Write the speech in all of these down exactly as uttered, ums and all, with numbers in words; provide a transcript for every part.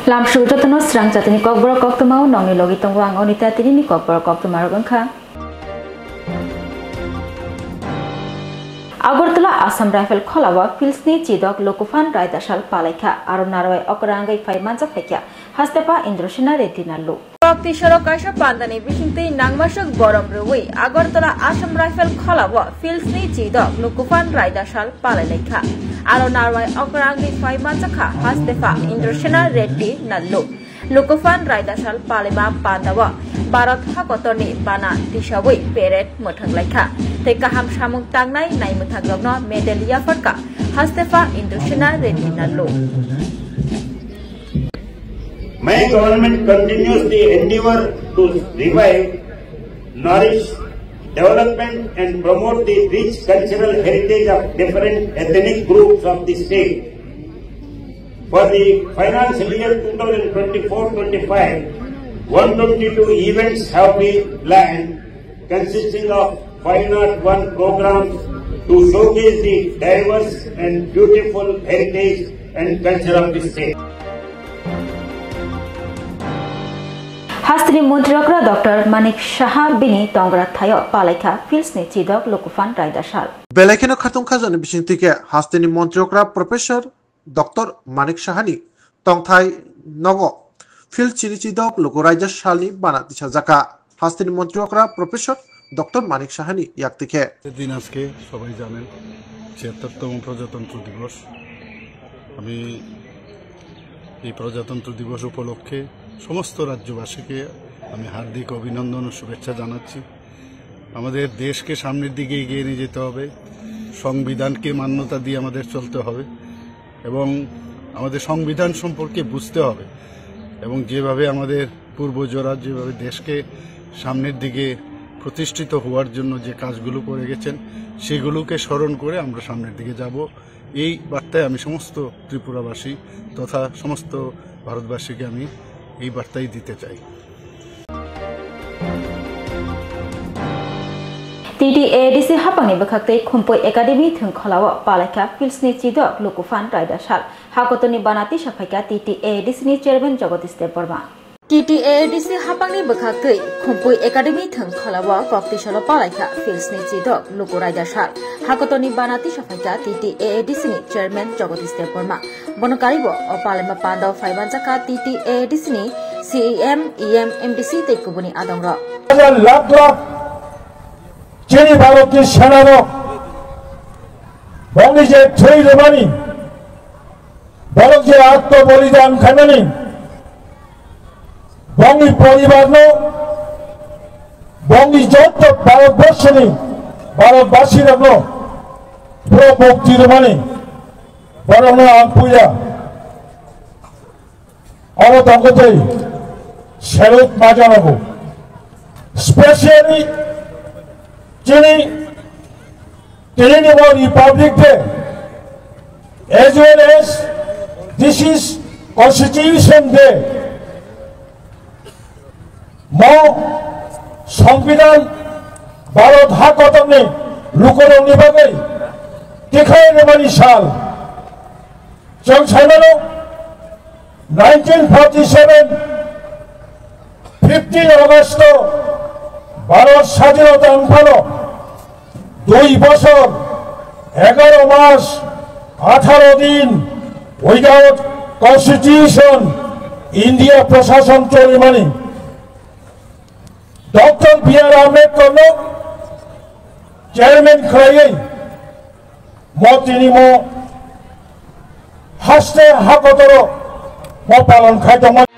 Lamsuk jotono srang jatini kokborok koktwmao nongni logi tongo ang Onita. Tinini kokborok koktwmarok wngkha. Agartala Assam Rifle kholao Fields ni chidok Lukufan Raidasal palaikha, aro narwai okra wngwi phai manjak phaikha Hastepa Indrasena Reddy Nallu. Kokti sorok kaisa pandani bisingtwi nangmasuk borom rwui Agartala Assam Rifle kholao Fields ni chidok Lukufan Raidasal palailaikha. Aro narwai okra wngwi phai manjakha Hastepa Indrasena Reddy Nallu. Lukufan Raidasal palaima pandao Bharat hakotorni bana tisaui parade mwthanglaikha tei kaham samung tangnai naimwthangrokno medal yapharkha Hastepa Indrasena Reddy Nallu. My government continues the endeavor to revive, nourish, development and promote the rich cultural heritage of different ethnic groups of the state. For the financial year two thousand twenty-four twenty-five, one twenty-two events have been planned, consisting of five oh one programs to showcase the diverse and beautiful heritage and culture of the state. Hasteni Montri Okra Doctor Manik Saha bini tongra thaio palaikha Fields ni chidok Lukufan Raidasal. Belai kheno khatungkha jani bisingtwi khe hasteni Montri Okra Professor Doctor Manik Sahani tongthai nogo Fields ni chidok Luku Raida salni bana tisajakha. Hasteni Montri Okra Professor Doctor Manik Sahani yakti khe. দিন আজকে সবাই জানেন, ছিয়াত্তরতম প্রজাতন্ত্র দিবস। আমি এই প্রজাতন্ত্র দিবস উপলক্ষে সমস্ত রাজ্যবাসীকে আমি হার্দিক অভিনন্দন ও শুভেচ্ছা জানাচ্ছি। আমাদের দেশকে সামনের দিকে এগিয়ে নিয়ে যেতে হবে, সংবিধানকে মান্যতা দিয়ে আমাদের চলতে হবে এবং আমাদের সংবিধান সম্পর্কে বুঝতে হবে এবং যেভাবে আমাদের পূর্বজরা যেভাবে দেশকে সামনের দিকে প্রতিষ্ঠিত হওয়ার জন্য যে কাজগুলো করে গেছেন, সেগুলোকে স্মরণ করে আমরা সামনের দিকে যাব। এই বার্তায় আমি সমস্ত ত্রিপুরাবাসী তথা সমস্ত ভারতবাসীকে আমি এই বার্তাই দিতে চাই। T T A A D C hapangni bwkhaktwi Khumpui Academy thwngkholao palaikha Fields ni chidok Lukufan Raida sal. Hakotorni bana tisa phaikha T T A A D C ni chairman Jagadish Debbarma. T T A A D C hapangni bwkhaktwi Khumpui Academy thwngkholao kokti salo palaikha Fields ni chidok Luku Raida sal. Hakotorni bana tisa phaikha T T A A D C ni chairman Jagadish Debbarma. Bono karibo o palaima pandao phaimanjakha T T A A D C ni C E M, E M, M D C tei kubuni adongrok. Hajar lakh lakh chini Bharatni senarok bongni je thwi rwmani, borok je atmo bolidan khaimani, bongni poribarno, bongni joto Bharatborsoni, Bharatbasirokno puro mukti rwmani, borokno ang puila oro tongkhe tei salute ma janago. Specially chini tini ni bo Republic Day as well as this is Constitution Day. Mo Songbidan Bharat ha kotorni lukurokni bagwi tikhlai rwmani sal. Chwng saimano nineteen forty-seven, fifteen August o Bharat sadhinota wngphano dui bochor, egaro mas, atharo din without constitution India prosason cholimani. Doctor B R Ambedkar no chairman khlaiwi mo tini mo haste hakotoro mo palon khai tongmani.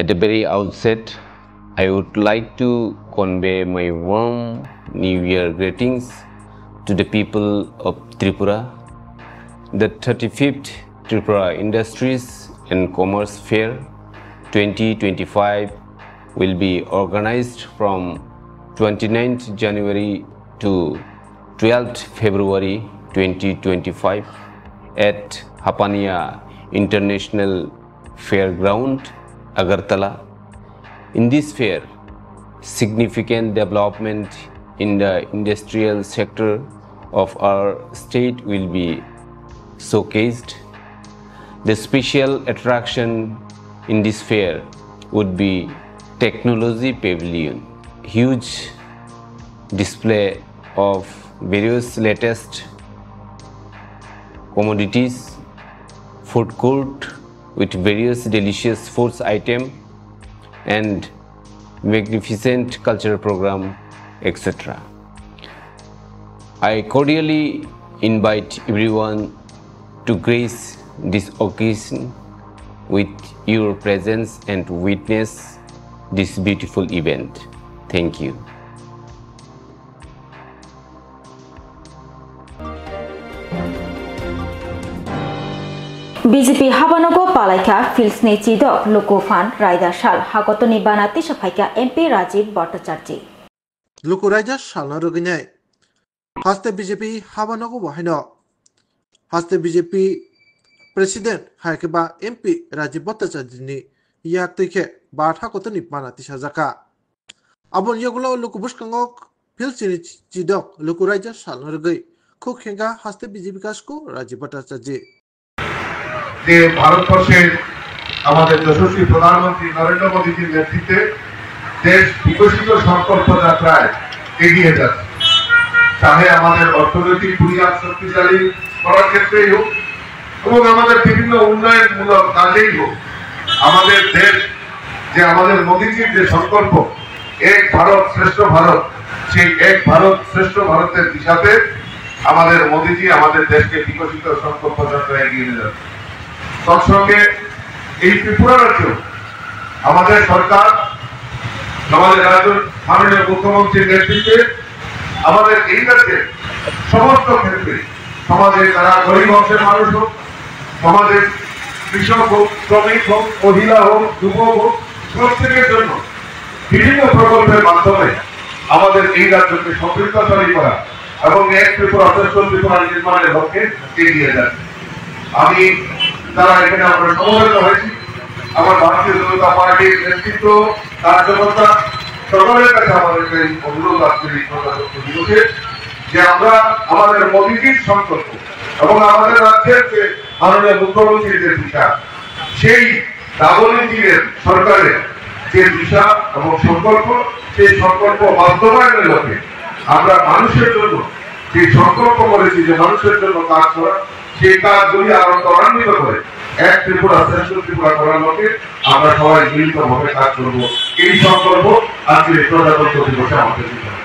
At the very outset, I would like to convey my warm New Year greetings to the people of Tripura. The thirty-fifth Tripura Industries and Commerce Fair twenty twenty-five will be organized from twenty-ninth January to twelfth February twenty twenty-five at Hapania International Fairground, Agartala. In this fair, significant development in the industrial sector of our state will be showcased. The special attraction in this fair would be Technology Pavilion, huge display of various latest commodities, food court with various delicious foods item, and magnificent cultural program, et cetera. I cordially invite everyone to grace this occasion with your presence and witness this beautiful event. Thank you. B J P habanogo palaikha Philsni chidok Lukuphan Raida Sal hagotoni bana tisa phaikha M P Rajiv Bhattacharjee. Luku Raida Salno rwgwinai. Haste B J P habanogo bo haino. Haste B J P President hai khe ba M P Rajiv Bhattacharjee ni yak twi khe bat hagotoni bana tisajakha. Aboni yagulo luku bwskango Philsini chidok Luku Raida Salno rwgwi khuk khengkha haste B J P kasku Rajiv Bhattacharjee. যে ভারতবর্ষের আমাদের যশস্বী প্রধানমন্ত্রী নরেন্দ্র মোদীজির নেতৃত্বে দেশ বিকশিত সংকল্প যাত্রায় এগিয়ে যাচ্ছে। চাহে আমাদের অর্থনৈতিক বুনিয়াদ শক্তিশালী করার ক্ষেত্রেই হোক এবং আমাদের বিভিন্ন উন্নয়নমূলক কাজেই হোক, আমাদের দেশ যে আমাদের মোদীজির যে সংকল্প এক ভারত শ্রেষ্ঠ ভারত, সেই এক ভারত শ্রেষ্ঠ ভারতের দিশাতে আমাদের মোদীজি আমাদের দেশকে বিকশিত সংকল্প যাত্রা এগিয়ে নিয়ে যাচ্ছে। তৎসঙ্গে এই ত্রিপুরা রাজ্য আমাদের সরকার, আমাদের রাজ্য মাননীয় মুখ্যমন্ত্রীর নেতৃত্বে আমাদের এই রাজ্যের সমস্ত ক্ষেত্রে সমাজে তারা গরিব অংশের মানুষ হোক, সমাজের কৃষক হোক, শ্রমিক হোক, মহিলা হোক, যুবক হোক, প্রত্যেকের জন্য বিভিন্ন প্রকল্পের মাধ্যমে আমাদের এই রাজ্যকে সমৃদ্ধশালী করা এবং এক ত্রিপুরা শ্রেষ্ঠ ত্রিপুরা নির্মাণের লক্ষ্যে এগিয়ে যাচ্ছে। আমি যারা এখানে আমরা সমবেত হয়েছি, আমার ভারতীয় জনতা পার্টির নেতৃত্ব, কার্যকর্তা, সকলের কাছে আমার একটা অনুরোধ আজকের এই প্রজাতন্ত্র দিবসে যে আমরা আমাদের মোদীজির সংকল্প এবং আমাদের রাজ্যের যে মাননীয় মুখ্যমন্ত্রীর যে দিশা, সেই ডাবল ইঞ্জিনের সরকারের যে দিশা এবং সংকল্প, সেই সংকল্প বাস্তবায়নের লক্ষ্যে আমরা মানুষের জন্য যে সংকল্প করেছি যে মানুষের জন্য কাজ করা, সেই কাজগুলি আরো ত্বরান্বিত করে এক ত্রিপুরা শ্রেষ্ঠ ত্রিপুরা করার লক্ষ্যে আমরা সবাই মিলিতভাবে কাজ করব। এই সংকল্প আজকের এই প্রজাতন্ত্র দিবসে আমাদের নিতে হবে।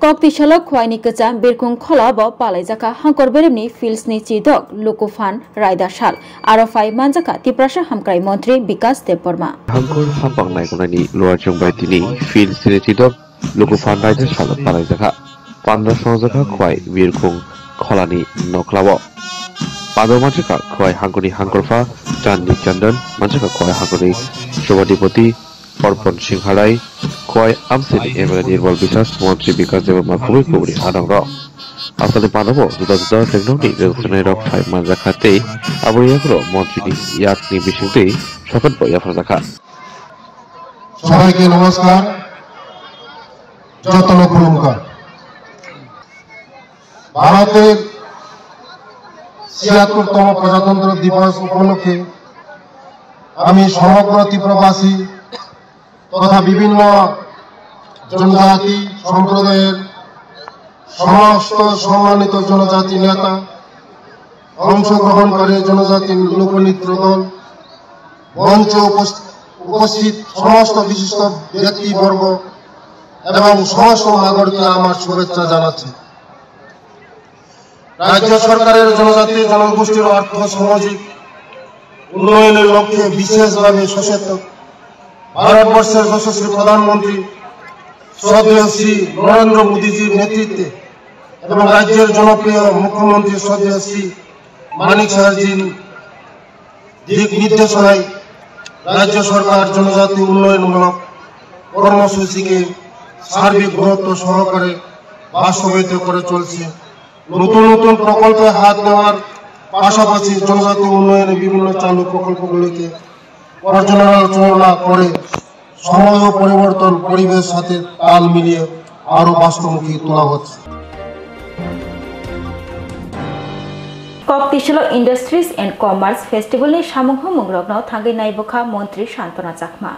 Kok twi salo Khwaini kwcham Birkhung khola bo palaijakha Hangkor Beremni Philsni chidok Lukuphan Raida Sal. Aro phai manjakha Tiprasa Hamkrai Montri Bikas Debbarma. Hangkor hampang naikolnaini luachung bai tini Philsni chidok Lukuphan Raida Sal palaijakha. Panda songjakha Khwai Birkhung kholani noklao. Pado manjakha Khwai Hangkorni Hangkorpha Chandni Chandon, manjakha Khwai Hangkorni Sobadipoti Orpon Singharai, Khwai Amsini M L A Nirbal Biswas, Montri Bikas Debbarma kubui kuburi adongrok. Aswkni pandao juda juda rengnokni rwchapnairok phai manjakha tei aboni yagulo montrini yakni bisingtwi sokat bo yapharjakha. সবাইকে নমস্কার, যতন খুলুমকার। ভারতের ছিয়াত্তরতম প্রজাতন্ত্র দিবস উপলক্ষে আমি সমগ্র ত্রিপুরাবাসী তথা বিভিন্ন জনজাতি সম্প্রদায়ের সমস্ত সম্মানিত জনজাতি নেতা, অংশগ্রহণকারী জনজাতি লোকনৃত্য দল, মঞ্চে উপস্থ-, উপস্থিত সমস্ত বিশিষ্ট ব্যক্তিবর্গ এবং সমস্ত নাগরিককে আমার শুভেচ্ছা জানাচ্ছি। রাজ্য সরকারের জনজাতি জনগোষ্ঠীর অর্থ সামাজিক উন্নয়নের লক্ষ্যে বিশেষভাবে সচেতন ভারতবর্ষের যশস্বী প্রধানমন্ত্রী শ্রদ্ধেয় শ্রী নরেন্দ্র মোদীজির নেতৃত্বে এবং রাজ্যের জনপ্রিয় মুখ্যমন্ত্রী শ্রদ্ধেয় শ্রী মানিক সাহাজির দিক নির্দেশনায় রাজ্য সরকার জনজাতি উন্নয়নমূলক কর্মসূচিকে সার্বিক গুরুত্ব সহকারে বাস্তবায়িত করে চলছে। নতুন নতুন প্রকল্পে হাত দেওয়ার পাশাপাশি জনজাতি উন্নয়নের বিভিন্ন চালু প্রকল্পগুলিকে পর্যালোচনা করে সময় ও পরিবর্তন পরিবেশ সাথে তাল মিলিয়ে আরো বাস্তবমুখী তোলা হচ্ছে। Kok Tisalo Industries and Commerce Festival ni samung humung rokno thangwi naibokha Montri Santona Chakma.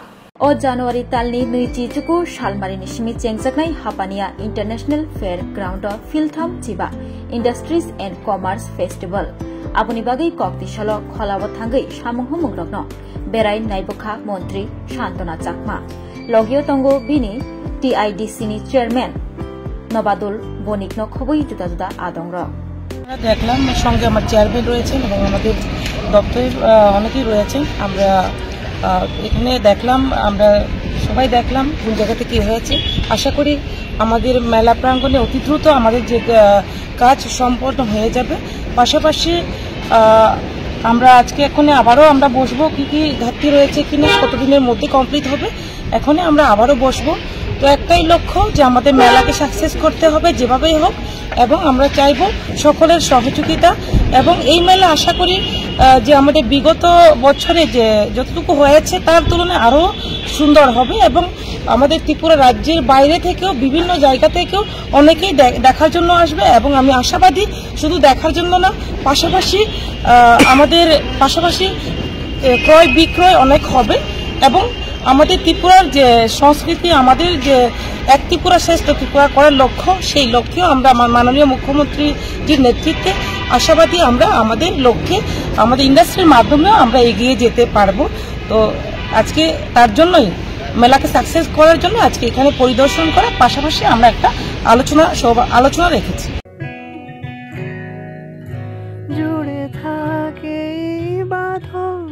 O January talni nui chi chuku salmari ni simi chengjaknai Hapania International Fair Ground o philtham chiba Industries and Commerce Festival. Aboni bagwi Kok Tisalo kholao thangwi samung humung rokno berai naibokha Montri Santona Chakma. Logio tongo bini T I D C ni chairman Nobadul Bonik no khobwi juda juda adong rok. আমরা দেখলাম, সঙ্গে আমার চেয়ারম্যান রয়েছেন এবং আমাদের দপ্তরের, আহ, অনেকেই রয়েছেন। আমরা, আহ, এখানে দেখলাম, আমরা সবাই দেখলাম কোন জায়গা থেকে হয়েছে। আশা করি আমাদের মেলা প্রাঙ্গণে অতি দ্রুত আমাদের যে, আহ, কাজ সম্পন্ন হয়ে যাবে। পাশাপাশি, আহ, আমরা আজকে এখানে আবারও আমরা বসবো, কি কি ঘাটতি রয়েছে, কি না, কতদিনের মধ্যে কমপ্লিট হবে, এখানে আমরা আবারও বসবো। তো একটাই লক্ষ্য যে আমাদের মেলাকে সাকসেস করতে হবে যেভাবেই হোক, এবং আমরা চাইবো সকলের সহযোগিতা। এবং এই মেলা আশা করি, আহ, যে আমাদের বিগত বছরে যে যতটুকু হয়েছে তার তুলনায় আরও সুন্দর হবে, এবং আমাদের ত্রিপুরা রাজ্যের বাইরে থেকেও, বিভিন্ন জায়গা থেকেও অনেকেই দে-, দেখার জন্য আসবে। এবং আমি আশাবাদী শুধু দেখার জন্য না, পাশাপাশি, আহ, আমাদের পাশাপাশি, এ, ক্রয় বিক্রয় অনেক হবে এবং আমাদের ত্রিপুরার যে সংস্কৃতি, আমাদের যে এক ত্রিপুরা শ্রেষ্ঠ ত্রিপুরা করার লক্ষ্য, সেই লক্ষ্যেও আমরা আমার মাননীয় মুখ্যমন্ত্রীজির নেতৃত্বে আশাবাদী আমরা আমাদের লক্ষ্যে, আমাদের ইন্ডাস্ট্রির মাধ্যমেও আমরা এগিয়ে যেতে পারবো। তো আজকে তার জন্যই, মেলাকে সাকসেস করার জন্য আজকে এখানে পরিদর্শন করা, পাশাপাশি আমরা একটা আলোচনা সভা, আলোচনা রেখেছি। জুড়ে থাকে এই বাঁধন,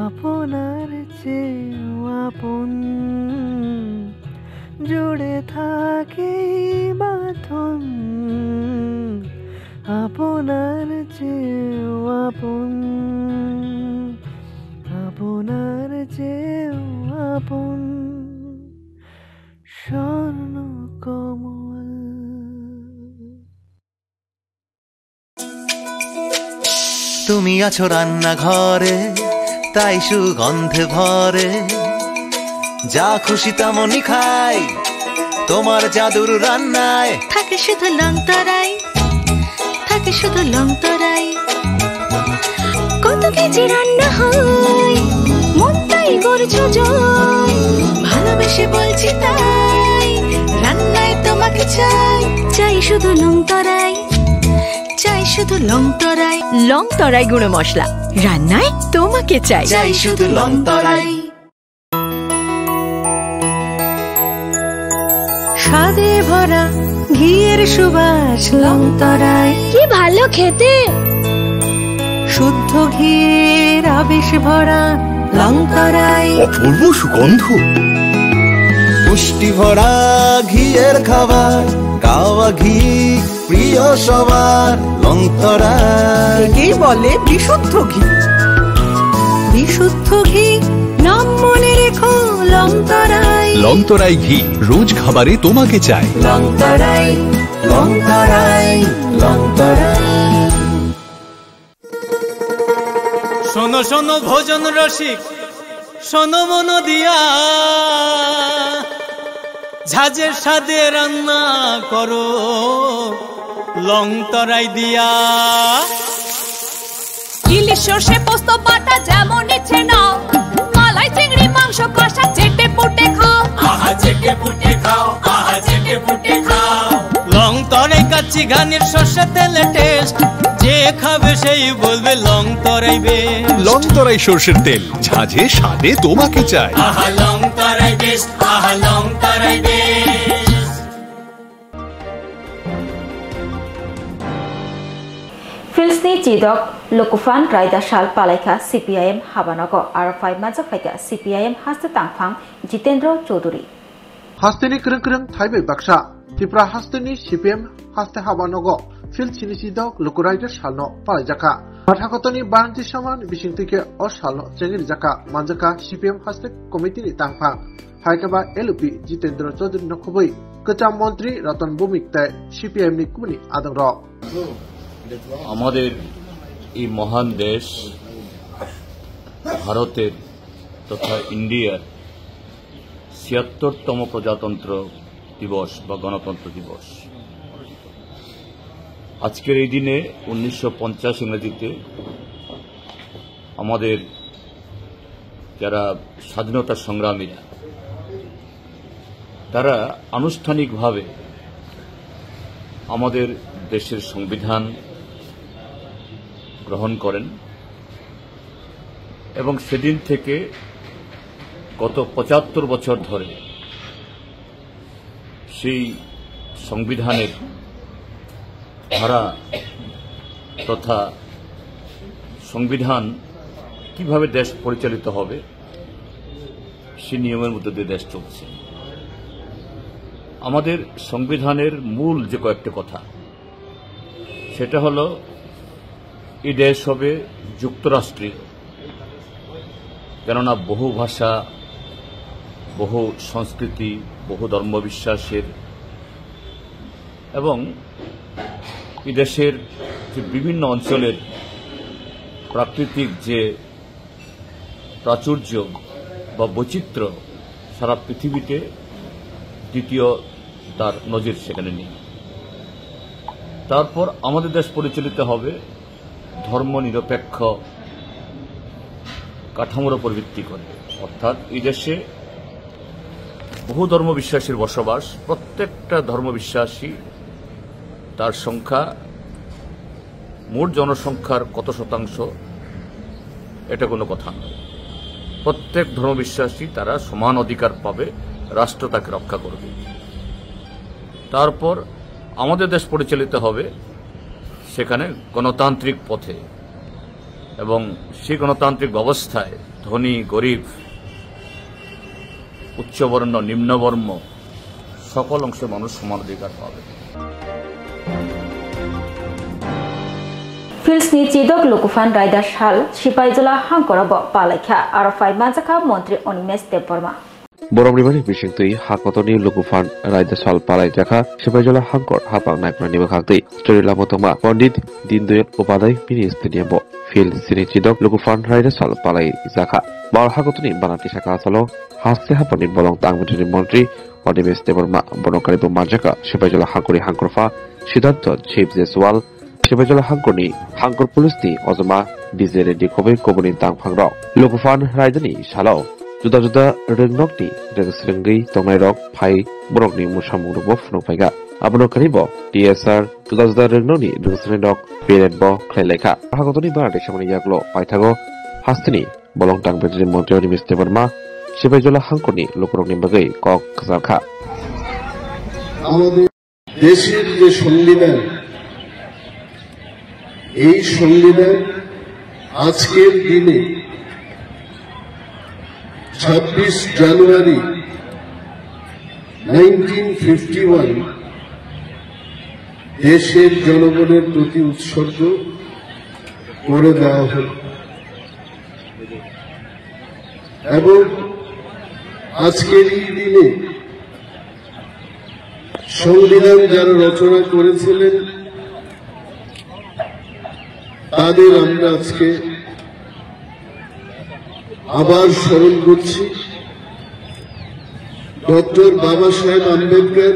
আপনার চেয়েও আপন। জুড়ে থাকে এই বাঁধন, আপনার চেয়েও আপন, আপনার চেয়েও আপন। স্বর্ণ কমল। তুমি আছো রান্নাঘরে, তাই সুগন্ধে ভরে। যা খুশি তেমনই খাই, তোমার জাদুর রান্নায়। থাকে শুধু লং তরাই, থাকে শুধু লং তরাই। কত কেজি রান্না হয়, মনটাই করছো জয়। ভালোবেসে বলছি তাই, রান্নায় তোমাকে চাই। চাই শুধু লং তরাই, চাই শুধু লং তরাই। লং তরাই গুঁড়ো মশলা, রান্নায় তোমাকে চাই। চাই শুধু লং তরাই। স্বাদে ভরা ঘিয়ের সুবাস লং তরাই। কি ভালো খেতে! শুদ্ধ ঘিয়ের আবেশ ভরা লং তরাই। অপূর্ব সুগন্ধ। পুষ্টি ভরা ঘিয়ের খাবার, কাওয়া ঘি প্রিয় সবার লং তরাই। একেই বলে বিশুদ্ধ ঘি। বিশুদ্ধ ঘি, নাম মনে রেখো লং তরাই। লং তরাই ঘি, রোজ খাবারে তোমাকে চাই। লং তরাই, লং তরাই, লং তরাই। শোনো শোনো ভোজন রসিক, শোনো মন দিয়া, ঝাঁঝের স্বাদে রান্না করো লং তরাই দিয়া। ইলিশ সর্ষে পোস্ত বাটা যেমন ইচ্ছে নাও, মালাই চিংড়ি মাংস কষা চেটে পুটে খাও। আহা চেটে পুটে খাও, আহা চেটে পুটে খাও। লং তরাই কাচ্চি ঘানির সর্ষে তেলে টেস্ট, যে খাবে সেই বলবে লং তরাই বেস্ট। লং তরাই সর্ষের তেল, ঝাঁঝে স্বাদে তোমাকে চাই। আহা লং তরাই বেস্ট, আহা লং তরাই best. Tei chidok Lokuphan Raida sal palaikha C P I M habanogo, aro phai manjak phaikha C P I M haste tangphang Jitendra Chaudhary. Hasteni kwrwng kwrwng thaibai baksa. Tripura hasteni C P M haste habanogo field sini chidok Lokuraida salno palaijakha. Mathakotoni banti saman bisingtwi khe o salno chengrijakha manjakha C P M haste committee ni tangphang. Haikhe ba L O P Jitendra Chaudhary no khobwi kwcham montri Ratan Bhumik tei C P M ni kubuni adongrok. আমাদের এই মহান দেশ ভারতের তথা ইন্ডিয়ার ছিয়াত্তরতম প্রজাতন্ত্র দিবস বা গণতন্ত্র দিবস। আজকের এই দিনে উনিশশো পঞ্চাশ ইংরেজিতে আমাদের যারা স্বাধীনতা সংগ্রামীরা, তারা আনুষ্ঠানিকভাবে আমাদের দেশের সংবিধান গ্রহণ করেন এবং সেদিন থেকে গত পঁচাত্তর বছর ধরে সেই সংবিধানের ধারা তথা সংবিধান কিভাবে দেশ পরিচালিত হবে, সেই নিয়মের মধ্যে দিয়ে দেশ চলছে। আমাদের সংবিধানের মূল যে কয়েকটি কথা, সেটা হলো এই দেশ হবে যুক্তরাষ্ট্রীয়, কেননা বহু ভাষা, বহু সংস্কৃতি, বহু ধর্মবিশ্বাসের এবং এই দেশের যে বিভিন্ন অঞ্চলের প্রাকৃতিক যে প্রাচুর্য বা বৈচিত্র্য সারা পৃথিবীতে দ্বিতীয় তার নজির সেখানে নেই। তারপর আমাদের দেশ পরিচালিত হবে ধর্মনিরপেক্ষ কাঠামোর উপর ভিত্তি করে, অর্থাৎ এই দেশে বহু ধর্ম বিশ্বাসীর বসবাস। প্রত্যেকটা ধর্ম বিশ্বাসী, তার সংখ্যা মোট জনসংখ্যার কত শতাংশ, এটা কোনো কথা নয়। প্রত্যেক ধর্ম বিশ্বাসী তারা সমান অধিকার পাবে, রাষ্ট্র তাকে রক্ষা করবে। তারপর আমাদের দেশ পরিচালিত হবে সেখানে গণতান্ত্রিক পথে, এবং সেই গণতান্ত্রিক ব্যবস্থায় ধনী গরিব, উচ্চবর্ণ নিম্নবর্ণ সকল অংশের মানুষ সমান অধিকার পাবে। Fields ni chidok Lokuphan Raida sal Sipaijala hangkoro bo palaikha, aro phai manjakha montri Animesh Debbarma. Boromni mani bisingtwi ha kotorni Lokuphan Raida sal palaijakha Sipaijala hangkor hapang naiprani bwkhaktwi. Chori lama tongma Pondit Dindayal Upadhyay mini stadium bo field sini chidok Lokuphan Raida sal palaijakha. Bal ha kotorni banati saka salo haste hapani bolong tangmani montri Animesh Debbarma bono karibo manjaka Sipaijala hangkori hangkorpha Siddhanta Chief Jaiswal, Sipaijala hangkorni hangkor police ni ojoma D J Reddy khobwi koboni tangphangrok. Lokuphan Raidani salo juda juda rwngnokni rwngsrwngwi tongnairok phai borokni mwsamung rokbo phunuk phaikha. Abono karibo T S R juda juda rwngnokni rwngsrwngnairok parade bo khlai laikha. Hakotorni banati samani yaklo paithago hasteni bolong tangmani montri Animesh Debbarma Sipaijala hangkorni lukurokni bagwi kok kwcharkha. আমাদের দেশের যে সংবিধান, এই সংবিধান আজকের দিনে ছাব্বিশ January nineteen fifty one দেশের জনগণের প্রতি উৎসর্গ করে দেওয়া হল। এবং আজকের এই দিনে সংবিধান যারা রচনা করেছিলেন, তাদের আমরা আজকে আবার স্মরণ করছি। ডক্টর বাবা সাহেব আম্বেদকর,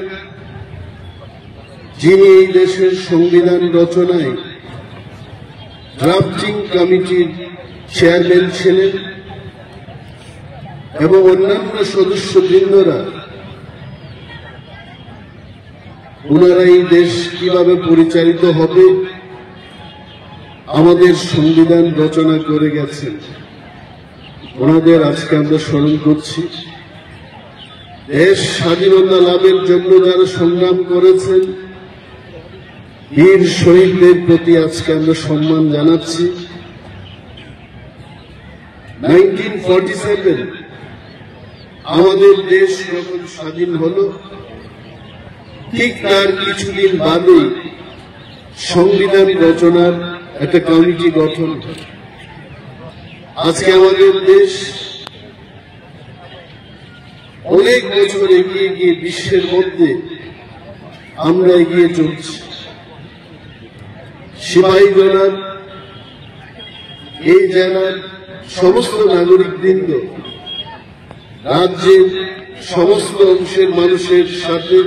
যিনি এই দেশের সংবিধান রচনায় ড্রাফটিং কমিটির চেয়ারম্যান ছিলেন এবং অন্যান্য সদস্যবৃন্দরা, ওনারা এই দেশ কিভাবে পরিচালিত হবে, আমাদের সংবিধান রচনা করে গেছেন, ওনাদের আজকে আমরা স্মরণ করছি। দেশ স্বাধীনতা লাভের জন্য যারা সংগ্রাম করেছেন, বীর শহীদদের প্রতি আজকে আমরা সম্মান জানাচ্ছি। নাইনটিন ফর্টি সেভেন আমাদের দেশ যখন স্বাধীন হলো, ঠিক তার কিছুদিন বাদেই সংবিধান রচনার একটা কমিটি গঠন হয়। আজকে আমাদের দেশ অনেক বছর এগিয়ে গিয়ে বিশ্বের মধ্যে আমরা এগিয়ে চলছি। সিপাহী জেলার, এই জেলার সমস্ত নাগরিকবৃন্দ, রাজ্যের সমস্ত অংশের মানুষের সাথে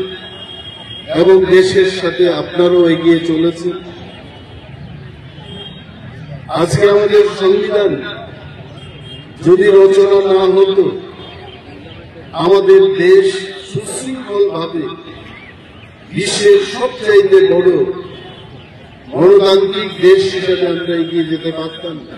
এবং দেশের সাথে আপনারাও এগিয়ে চলেছেন। আজকে আমাদের সংবিধান যদি রচনা না হতো, আমাদের দেশ সুশৃঙ্খলভাবে বিশ্বের সবচাইতে বড় গণতান্ত্রিক দেশ হিসেবে আমরা এগিয়ে যেতে পারতাম না।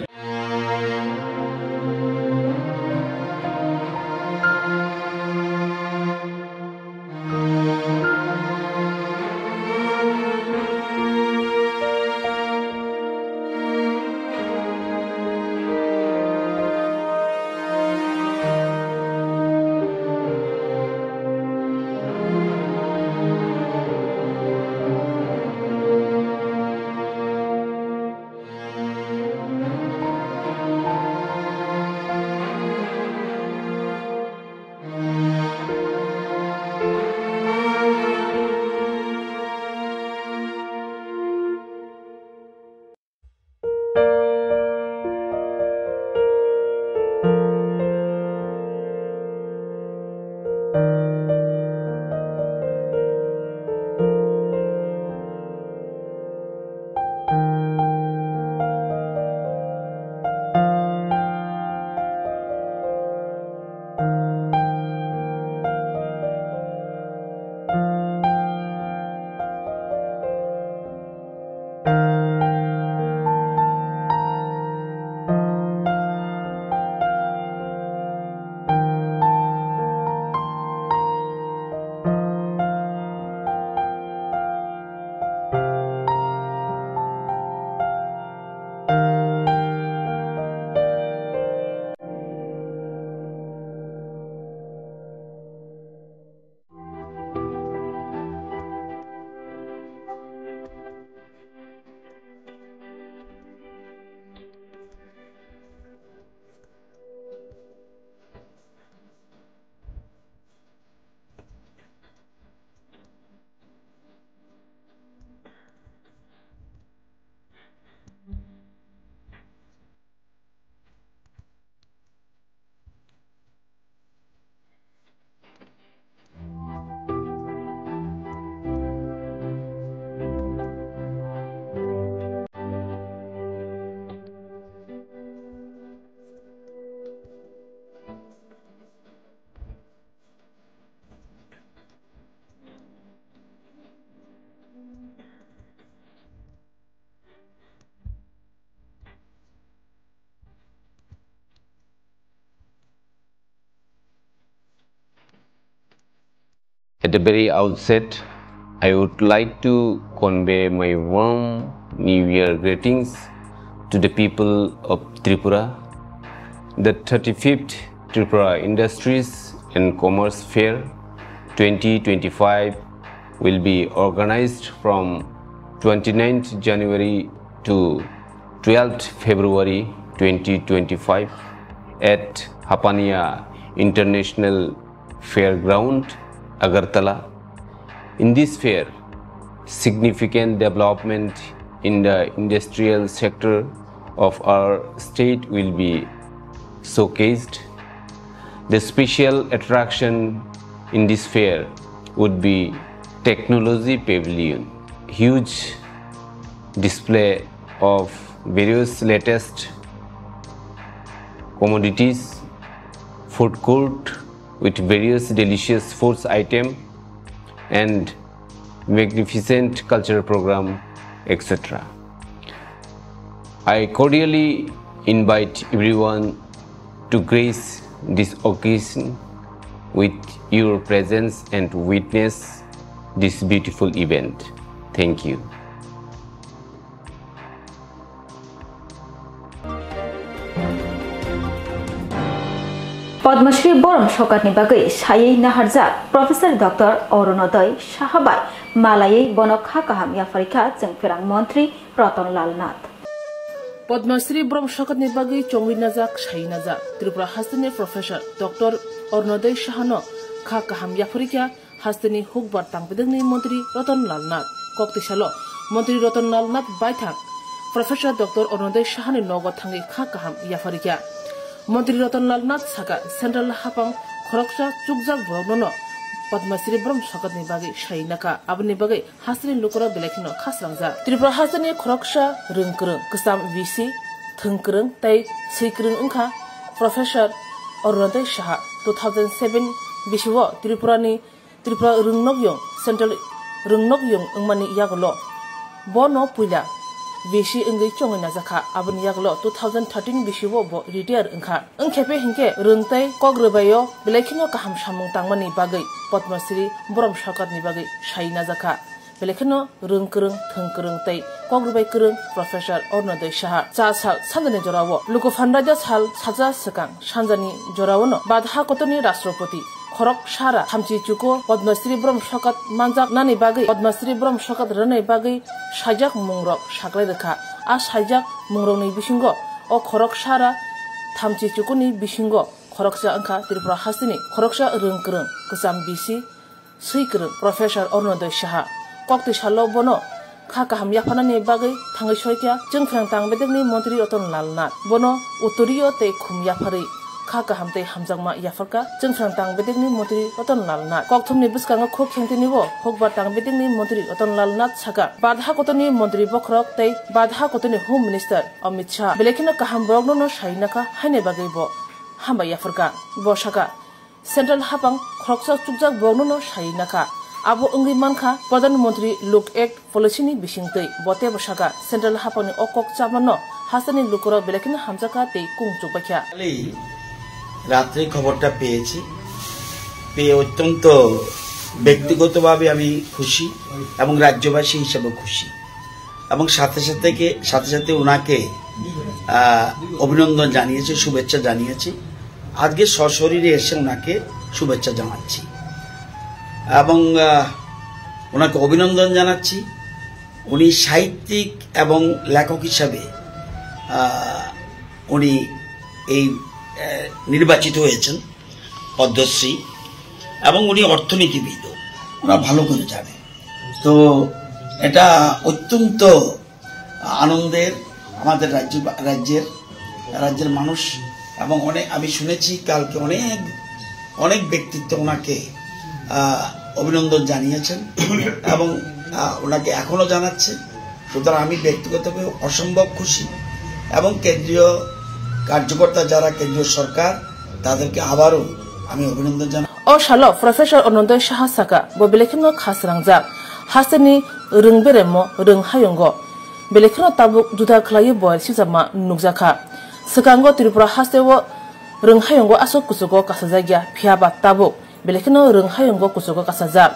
At the very outset, I would like to convey my warm New Year greetings to the people of Tripura. The thirty-fifth Tripura Industries and Commerce Fair twenty twenty-five will be organized from twenty-ninth January to twelfth February twenty twenty-five at Hapania International Fairground, Agartala. In this fair, significant development in the industrial sector of our state will be showcased. The special attraction in this fair would be Technology Pavilion, huge display of various latest commodities, food court with various delicious foods item, and magnificent cultural program, et cetera. I cordially invite everyone to grace this occasion with your presence and witness this beautiful event. Thank you. Padma Shri Borom Sokatni bagwi saiwi naharjak Professor Doctor Orunodoi Saha bai malaiwi bono kha kaham yapharikha Chwngpherang Montri Ratan Lal Nath. Padma Shri Borom Sokatni bagwi chongwi najak, saiwi najak Tripura hasteni Professor Doctor Orunodoi Sahano kha kaham yapharikha hasteni hukbar tangpidekni Montri Ratan Lal Nath. Kok tisalo Montri Ratan Lal Nath baithang Professor Doctor Orunodoi Sahani nogo thangwi kha kaham yapharikha. Montri Ratan Lal Nath saka, Central hapang khoroksa chukjak borokno no Padma Shri Borom Sokatni bagwi saiwi nakha. Aboni bagwi hasteni lukurok belai kheno khasrangjak. Tripura hasteni khoroksa rwng kwrwng, kwcham V C, thwng kwrwng tei swi kwrwng wngkha Professor Orunodoi Saha. Two thousand seven bisio Tripurani, Tripura rwngnokyung, Central rwngnokyung wngmani yagulo bono puila V C wngwi chongwi najakha. Aboni yagulo two thousand thirteen bisio bo retire wngkha. Wngkhe phe hinkhe rwng tei kok rwbaio belai kheno kaham samung tangmani bagwi Padma Shri Borom Sokatni bagwi saiwi najakha. Belai kheno rwng kwrwng, thwng kwrwng tei kok rwbai kwrwng Professor Orunodoi Saha. Cha sal sanjani jorao luku phandaida sal saja swkang sanjani joraono Badha Kotorni Rashtrapati khorok sara thamchi chuko Padma Shri Borom Sokat manjak nani bagwi, Padma Shri Borom Sokat rwnai bagwi saijak mungrok saklai rwkha. A saijak mungrokni bisingo o khorok sara thamchi chukoni bisingo khoroksa wngkha Tripura hasteni khoroksa rwng kwrwng, kwcham V C, swi kwrwng Professor Orunodoi Saha. Kok twi salo bono kha kaham yaphanani bagwi thangwi soikha Chwngphrang Tang Bedekni Montri Ratan Lal Nath. Bono uttorio tei khum yapharwi kha kaham tei hamjakma yapharkha Chwngphrang Tang Bedekni Montri Ratan Lal Nath. Kokthumni bwskango khuk khengtini o hukbar Tang Bedekni Montri Ratan Lal Nath saka, Badha Kotorni Montri Bokhorok tei Badha Kotorni Home Minister Amit Shah belai kheno kaham borokno no saiwi nakha, haini bagwi bo hambai yapharkha. Bo saka, Central hapang khoroksa chukjak borokno no saiwi nakha. Abo wngwi mankha Pradhan Mantri Lok Ek Policy ni bisingtwi. Bo teibo saka, Central hapangni o kok chamano hasteni lukurok belai kheno hamjakha tei kung chukbaikha. কালই রাত্রে খবরটা পেয়েছি, পেয়ে অত্যন্ত ব্যক্তিগতভাবে আমি খুশি এবং রাজ্যবাসী হিসেবে খুশি। এবং সাথে সাথে কে-, সাথে সাথে ওনাকে, আহ, অভিনন্দন জানিয়েছি, শুভেচ্ছা জানিয়েছি। আজকে সশরীরে এসে ওনাকে শুভেচ্ছা জানাচ্ছি এবং, আহ, ওনাকে অভিনন্দন জানাচ্ছি। উনি সাহিত্যিক এবং লেখক হিসাবে, আহ, উনি এই, আহ, নির্বাচিত হয়েছেন পদ্মশ্রী এবং উনি অর্থনীতিবিদও, ওরা ভালো করে জানে। তো এটা অত্যন্ত আনন্দের আমাদের রাজ্য, রাজ্যের, রাজ্যের মানুষ এবং অনেক, আমি শুনেছি কালকে অনেক, অনেক ব্যক্তিত্ব ওনাকে, আহ, অভিনন্দন জানিয়েছেন এবং, আহ, ওনাকে এখনো জানাচ্ছে। সুতরাং আমি ব্যক্তিগতভাবে অসম্ভব খুশি এবং কেন্দ্রীয় কার্যকর্তা যারা কেন্দ্রীয় সরকার, তাদেরকে আবারও আমি অভিনন্দন জানাই। O salo Professor Orunodoi Saha saka, bo belai kheno khasrangjak. Hasteni rwng beremo rwng hayungo belai kheno tabuk juda khlaiwi bo sijama nukjakha. Swkango Tripura hasteo rwng hayungo aswk kuchugo kasajakya, phiyaba tabuk belai kheno rwng hayungo kuchugo kasajak.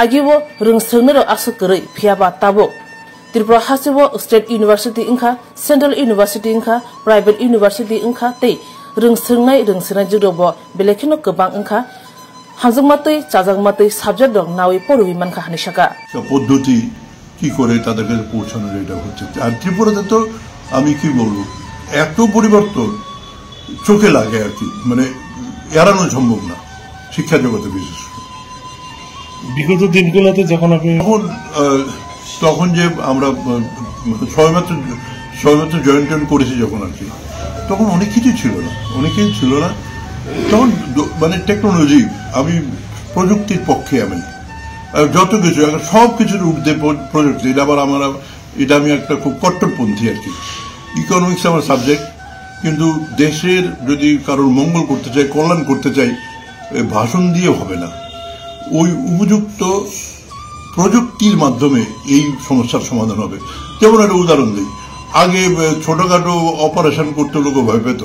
Agio rwng swrwngnairok aswk kwrwi, phiyaba tabuk Tripura hasteo State University wngkha, Central University wngkha, private university wngkha tei rwng swrwngnai, rwng swrwnai jwkrokbo belai kheno kwbang wngkha. Hamjakma twi chajakma twi subject rok nawi porwi mankha hinwi saka. পদ্ধতি কি করে তাদের কাছে পৌঁছানো যায়, এটা হচ্ছে। আর ত্রিপুরাতে তো আমি কি বলবো, এত পরিবর্তন চোখে লাগে আর কি, মানে এড়ানো সম্ভব না শিক্ষা জগতে বিশেষ করে। বিগত দিনগুলোতে যখন আপনি তখন, আহ, তখন যে আমরা, আহ, সবেমাত্র, সবেমাত্র জয়েন টয়েন করেছি যখন আর কি, তখন অনেক কিছু ছিল না, অনেক কিছু ছিল না। তখন দ-, মানে টেকনোলজি, আমি প্রযুক্তির পক্ষে আমি। আর যত কিছু, এখন সব কিছুর ঊর্ধ্বে প্র-, প্রযুক্তি। এটা আবার আমার, এটা আমি একটা খুব কট্টরপন্থী আর কি। ইকোনমিক্স আমার সাবজেক্ট, কিন্তু দেশের যদি কারোর মঙ্গল করতে চাই, কল্যাণ করতে চাই, এ, ভাষণ দিয়ে হবে না। ওই উপযুক্ত প্রযুক্তির মাধ্যমে এই সমস্যার সমাধান হবে। যেমন একটা উদাহরণ দিই, আগে, এ, ছোটখাটো অপারেশন করতে লোকে ভয় পেত,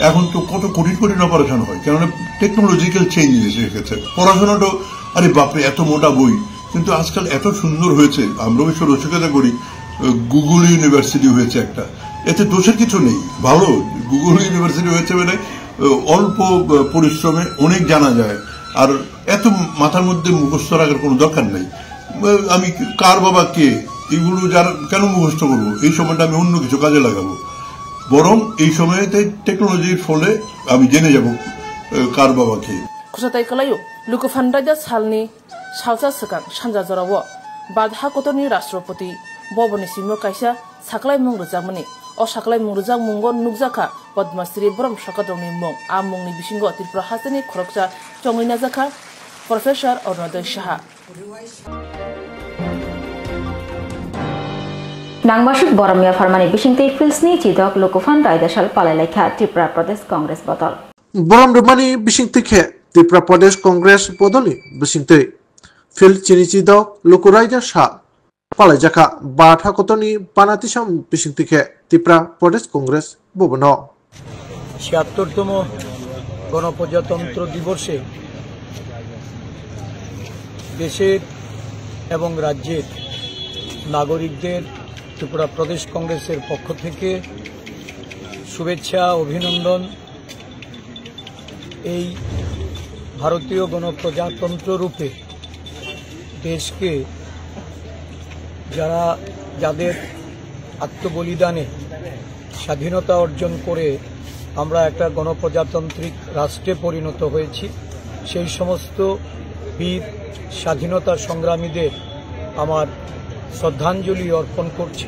এখন তো কত কঠিন কঠিন অপারেশন হয়, কেননা টেকনোলজিক্যাল চেঞ্জ এসে গেছে। পড়াশোনাটাও, আরে বাপরে, এত মোটা বই, কিন্তু আজকাল এত সুন্দর হয়েছে। আমরা অবশ্য রসিকতা করি, এ, গুগল ইউনিভার্সিটি হয়েছে একটা, এতে দোষের কিছু নেই, ভালো। গুগল ইউনিভার্সিটি হয়েছে মানে, আহ, অল্প, আহ, পরিশ্রমে অনেক জানা যায়। আর এত মাথার মধ্যে মুখস্থ রাখার কোনো দরকার নেই। আহ, আমি কার বাবা কে, এগুলো যার কেন মুখস্থ করবো? এই সময়টা আমি অন্য কিছু কাজে লাগাবো। বরং এই সময়তে টেকনোলজির ফলে আমি জেনে যাব, আহ, কার বাবা কে। Khwsatai kwlaio, Lukufan raida salni salsa swkang sanja jorao Bharat hakotorni Rashtrapati boboni simo kaisa saklaimung rwjakmani. O saklaimung rwjakmungo nukjakha Padma Shri Borom Sokadrongni mung. A mungni bisingo Tripura hasteni khoroksa chongwi najakha Professor Orunodoi Saha. Nangmasuk Borom yapharmani bisingtwi pilsni chidok Lukufan raida sal palailaikha Tripura Pradesh Congress bodol. Borom rwmani bisingtwi khe Tripura Pradesh Congress bodolni bisingtwi field chini chidok Luku raida sal palaijakha Bharat hakotorni banatisam bisingtwi khe Tripura Pradesh Congress bobono. ছিয়াত্তরতম গণপ্রজাতন্ত্র দিবসে দেশের এবং রাজ্যের নাগরিকদের ত্রিপুরা প্রদেশ কংগ্রেসের পক্ষ থেকে শুভেচ্ছা, অভিনন্দন। এই ভারতীয় গণপ্রজাতন্ত্র রূপে দেশকে যারা, যাদের আত্মবলিদানে স্বাধীনতা অর্জন করে আমরা একটা গণপ্রজাতান্ত্রিক রাষ্ট্রে পরিণত হয়েছি, সেই সমস্ত বীর স্বাধীনতা সংগ্রামীদের আমার শ্রদ্ধাঞ্জলি অর্পণ করছি।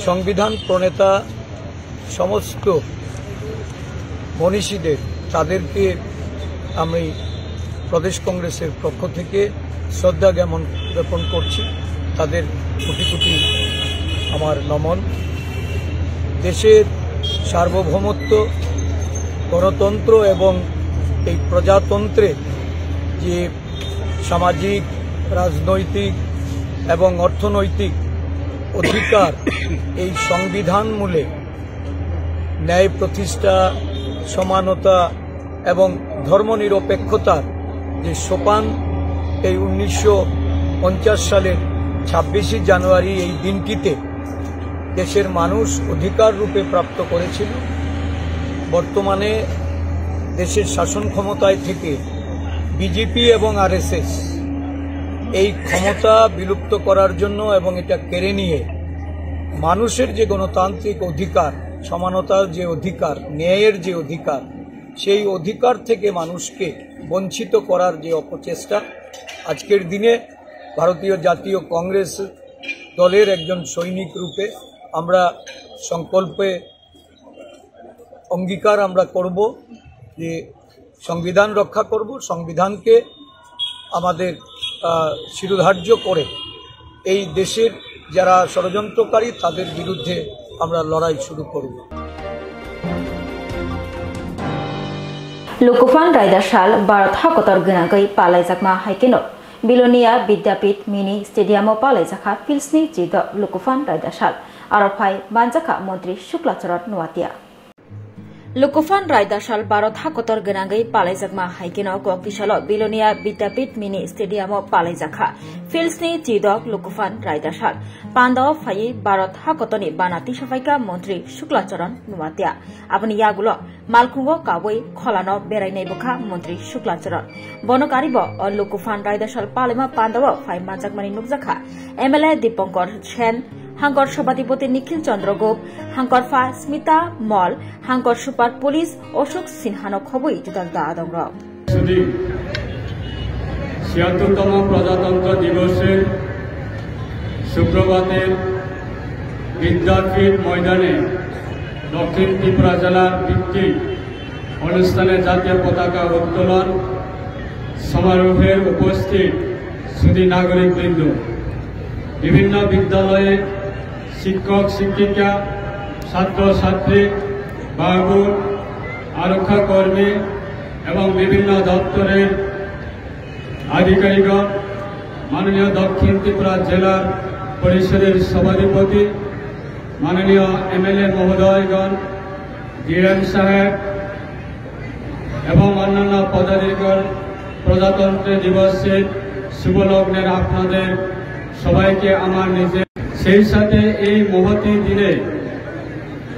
সংবিধান প্রণেতা সমস্ত মনীষীদের, তাদেরকে আমি প্রদেশ কংগ্রেসের পক্ষ থেকে শ্রদ্ধা জ্ঞাপন, জ্ঞাপন করছি। তাদের কোটি কোটি আমার নমন। দেশের সার্বভৌমত্ব, গণতন্ত্র এবং এই প্রজাতন্ত্রে যে সামাজিক, রাজনৈতিক এবং অর্থনৈতিক অধিকার এই সংবিধান মূলে ন্যায় প্রতিষ্ঠা, সমানতা এবং ধর্মনিরপেক্ষতার যে সোপান এই উনিশশো পঞ্চাশ সালের ছাব্বিশে জানুয়ারি এই দিনটিতে দেশের মানুষ অধিকার রূপে প্রাপ্ত করেছিল, বর্তমানে দেশের শাসন ক্ষমতায় থেকে বিজেপি এবং আরএসএস এই ক্ষমতা বিলুপ্ত করার জন্য এবং এটা কেড়ে নিয়ে মানুষের যে গণতান্ত্রিক অধিকার, সমানতার যে অধিকার, ন্যায়ের যে অধিকার, সেই অধিকার থেকে মানুষকে বঞ্চিত করার যে অপচেষ্টা, আজকের দিনে ভারতীয় জাতীয় কংগ্রেস দলের একজন সৈনিক রূপে আমরা সংকল্পে অঙ্গীকার আমরা করব যে সংবিধান রক্ষা করব, সংবিধানকে আমাদের, আহ, শিরোধার্য করে এই দেশের যারা ষড়যন্ত্রকারী তাদের বিরুদ্ধে আমরা লড়াই শুরু করব। Lukufan raida sal Bharat hakotor gwnangwi palaijakma hai kheno Bilonia Vidyapith mini stadium o palaijakha pilsni chidok Lukufan raida sal. Aro phai manjakha Montri Shukla Charan Noatia. Lukufan raida sal Bharat hakotor gwnangwi palaijakma hai kheno kok tisalo Bilonia Vidyapith mini stadium o palaijakha pilsni chidok Lukufan raida sal. Panda o phaiwi Bharat hakotorni bana tisaphaikha Montri Shukla Charan Noatia. Aboni yagulo malkhungo kabui kholano berainai bwkha Montri Shukla Charan. Bono karibo o Lukufan raida sal palaima pandao phai manjakmani nukjakha M L A Dipankar Sen, Hangkor Sabhapati Nikhil Chandra Gup, Hangkor Pha Smita Mol, Hangkor Super Police Ashok Sinhano khobwi juda juda adongrok. শুধু ছিয়াত্তরতম প্রজাতন্ত্র দিবসে শুক্রবারে বিদ্যাপীঠ ময়দানে দক্ষিণ ত্রিপুরা জেলার ভিত্তিক অনুষ্ঠানে জাতীয় পতাকা উত্তোলন সমারোহে উপস্থিত সুধী নাগরিকবৃন্দ, বিভিন্ন বিদ্যালয়ে শিক্ষক শিক্ষিকা, ছাত্র ছাত্রী, বাবু, আরক্ষা কর্মী এবং বিভিন্ন দপ্তরের আধিকারিকগণ, মাননীয় দক্ষিণ ত্রিপুরা জেলা পরিষদের সভাধিপতি, মাননীয় এমএলএ মহোদয়গণ, ডিএম সাহেব এবং অন্যান্য পদাধিকারী, প্রজাতন্ত্র দিবসের শুভ লগ্নের আপনাদের সবাইকে আমার নিজের, সেই সাথে এই মহতী দিনে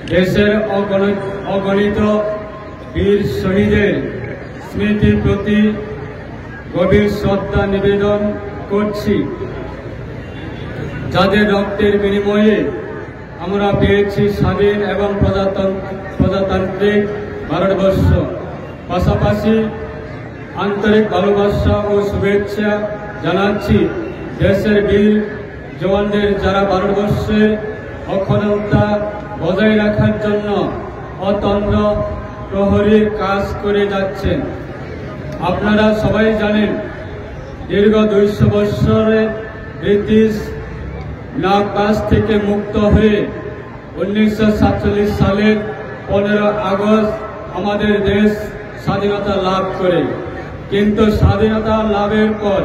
দেশের অগণি-, অগণিত বীর শহীদের স্মৃতির প্রতি গভীর শ্রদ্ধা নিবেদন করছি, যাদের রক্তের বিনিময়ে আমরা পেয়েছি স্বাধীন এবং প্রজাতন্ত্র-, প্রজাতান্ত্রিক ভারতবর্ষ। পাশাপাশি আন্তরিক ভালোবাসা ও শুভেচ্ছা জানাচ্ছি দেশের বীর জওয়ানদের, যারা ভারতবর্ষের অখণ্ডতা বজায় রাখার জন্য অতন্দ্র প্রহরীর কাজ করে যাচ্ছেন। আপনারা সবাই জানেন, দীর্ঘ দুইশো বৎসরে ব্রিটিশ নাগপাশ থেকে মুক্ত হয়ে উনিশশো সাতচল্লিশ সালের পনেরো আগস্ট আমাদের দেশ স্বাধীনতা লাভ করে। কিন্তু স্বাধীনতা লাভের পর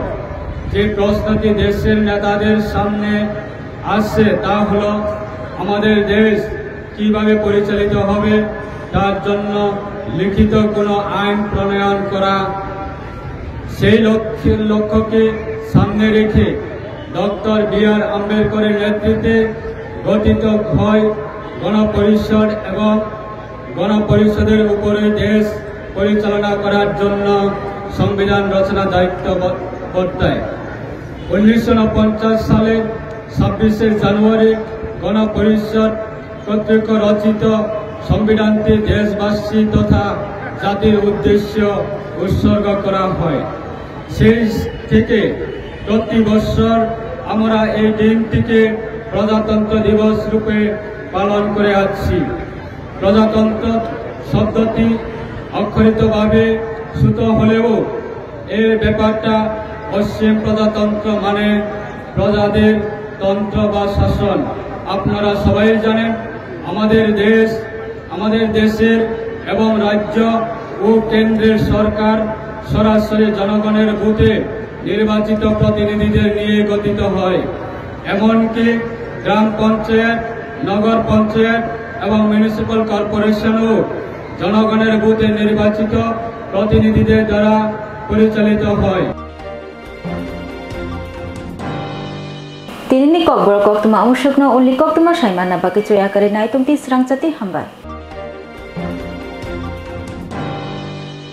যে প্রশ্নটি দেশের নেতাদের সামনে আসছে, তা হলো আমাদের দেশ কিভাবে পরিচালিত হবে, তার জন্য লিখিত কোনো আইন প্রণয়ন করা। সেই লক্ষ্যে, লক্ষ্যকে সামনে রেখে ডক্টর বি আর আম্বেদকরের নেতৃত্বে গঠিত হয় গণপরিষদ এবং গণপরিষদের উপরে দেশ পরিচালনা করার জন্য সংবিধান রচনা দায়িত্ব ব-, বর্তায়। উনিশশো ঊনপঞ্চাশ সালে ছাব্বিশে জানুয়ারি গণপরিষদ কর্তৃক রচিত সংবিধানটি দেশবাসী তথা জাতির উদ্দেশ্য উৎসর্গ করা হয়। সেই থেকে প্রতি বছর আমরা এই দিনটিকে প্রজাতন্ত্র দিবস রূপে পালন করে আসছি। প্রজাতন্ত্র শব্দটি অক্ষরিতভাবে শ্রুত হলেও এর ব্যাপারটা পশ্চিম প্রজাতন্ত্র মানে প্রজাদের তন্ত্র বা শাসন। আপনারা সবাই জানেন, আমাদের দেশ, আমাদের দেশের এবং রাজ্য ও কেন্দ্রের সরকার সরাসরি জনগণের ভোটে নির্বাচিত প্রতিনিধিদের নিয়ে গঠিত হয়। এমনকি গ্রাম পঞ্চায়েত, নগর পঞ্চায়েত এবং মিউনিসিপ্যাল কর্পোরেশনও জনগণের ভোটে নির্বাচিত প্রতিনিধিদের দ্বারা পরিচালিত হয়। Tinini kokborok koktwma wngwi swkno uli koktwma saimanna bagwi chwrai kwrwi nai tongdi srangchati hambai.